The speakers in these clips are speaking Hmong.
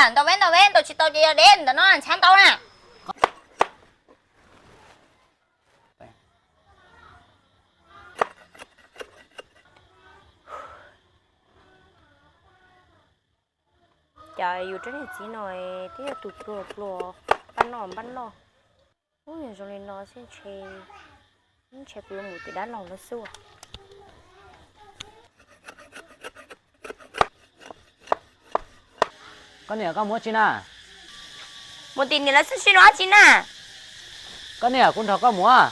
Ntaus peb, ntaus peb, ntaus tsis tau ces yog dev ntawm no ntshav ntau na. Cas yus rab niag txiv no twb yog tus pluag pluag, npaj noj npaj noj. Ub, yog zoo li no xwb ntshe, ntshe kuv yuav mus tim dab laug lawv xwb. Koj niam, koj mus dab tsi na? Mus tim niam lawv xwb, tsis mus dab tsi na. Koj niam, kuv nrog koj mus.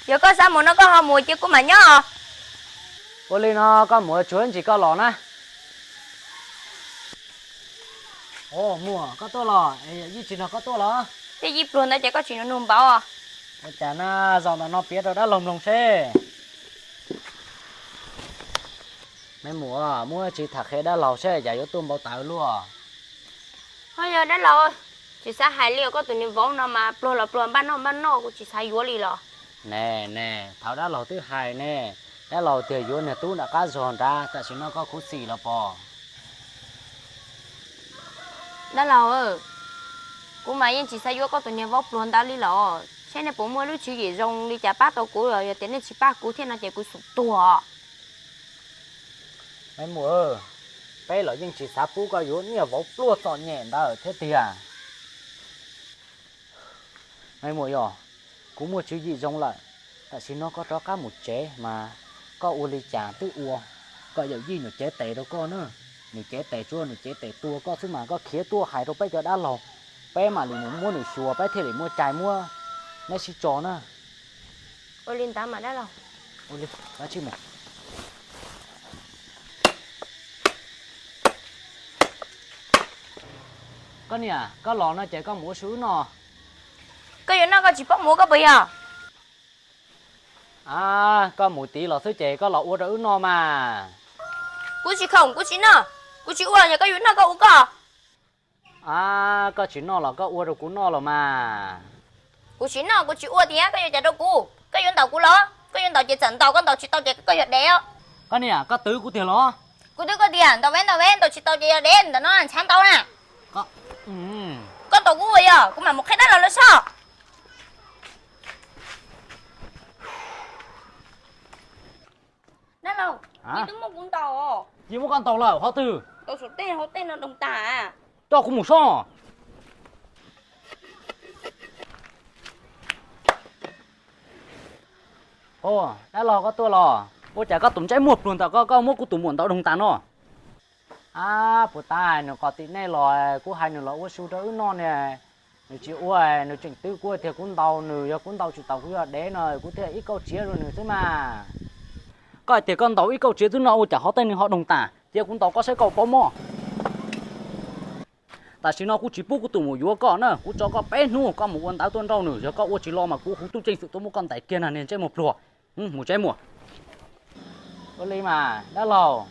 Yog koj xav mus no koj ho mus, cia kuv mam nyob. Ua li no koj mus tsuag ntsis koj los na. Muam, koj tuaj los? Yeej tsis nrog koj tuaj los? Tej yij pluag ntawd ces koj tsis nug npaum. Ua cas na, zaum ntawm no piav rau dab laug mloog seb. Me muam, muab tsis tham qhia dab laug seb cas yuav tuaj npau taws luaj. Ho yog dab laug, tsis xav hais li os, koj tus niag vauv no mas pluag los pluag, npaj noj npaj noj, kuv tsis xav yuav li los. Ne ne, thaum dab laug twb hais ne, dab laug tias yuav niag tub nram qab zog nrad, tam sim no koj khuv xim los pom. Dab laug, kuv mas yeej tsis xav yuav koj tus niag vauv pluag ntawd li los, seb nej puas muaj lub tswv yim zoo li cas pab tau kuv, yog tias nej tsis pab kuv thiab no ces kuv xum tuag. Me muam, peb los yeej tsis xav pub koj yuav niag vauv pluag txom nyem ntawd thiab tiag. Me muam yog, kuv muaj tswv yim zoo lawm, tam sim no koj rov qab mus tsev mas koj ua li cas twb ua kom yawm yij nws cev tes rau koj na. Nws cev tes tsuas nws cev tes tua koj xwb mas koj khiav tuaj hais rau peb cov dab laug, peb mam li mus muab nws xyuas peb thiaj li muaj cai muab neb sib tso na. Ua li ntawd mas dab laug. Ua li, koj sim mus. Koj niam, koj los no ces koj mus ua su wb noj. Koj yuav noj koj tsis paub mus koj puas yog? A, koj mus tid los xwb ces koj los ua rau wb noj mas. Kuv tsis khoom, kuv tsis noj, kuv tsis ua, yog koj yuav noj koj ua koj. A, koj tsis noj los koj ua rau kuv noj los mas. Kuv tsis noj kuv tsis ua tiag, koj yuav cas rau kuv? Koj yuav ntaus kuv los? Koj yuav ntaus ces txawm ntaus, koj ntaus tsis tau ces koj yog dev. Koj niam, koj twv kuv tiag los? Kuv twv koj tiag, ntaus peb ntaus peb, ntaus tsis tau ces yog dev ntawm no ntshav ntau na. Koj ntaus kuv ua yog kuv mam mus qhia dab laug lawv soj. Dab laug, twb muab kuv ntaus. Yeej muab koj ntaus lawm qhov twg? Ntaus saum tej hauv tej no doog tas. Coj kuv mus soj. Dab laug koj tuaj los? Ua cas koj tus ntsej muag pluag ntawm koj, koj muab kuv tus muam ntaus doog tas no? A, puas tas nws qos tim nej los, kuv hais nws los ua su rau wb noj ne. Nws tsis ua, nws tseem twv kuv tias kuv ntaus nws, yog kuv ntaus tsis taus kuv yog dev no, kuv thiaj ib kauj tsiav rau nws xwb mas. Koj hais tias koj ntaus ib kauj tsiav xwb no ua cas hov tej nws ho doog tas, cia kuv ntaus koj saib koj paub mob. Tam sim no kuv tsis pub kuv tus muam yuav koj na, kuv tso koj peb hnub koj mus ua ntawv tuaj nrauj nws, yog koj ua tsis los mas kuv hu tub ceev xwm tuaj muab koj ntais kiag na niag ntsej muag pluag. Mus tsev mus. Ua li mas dab laug,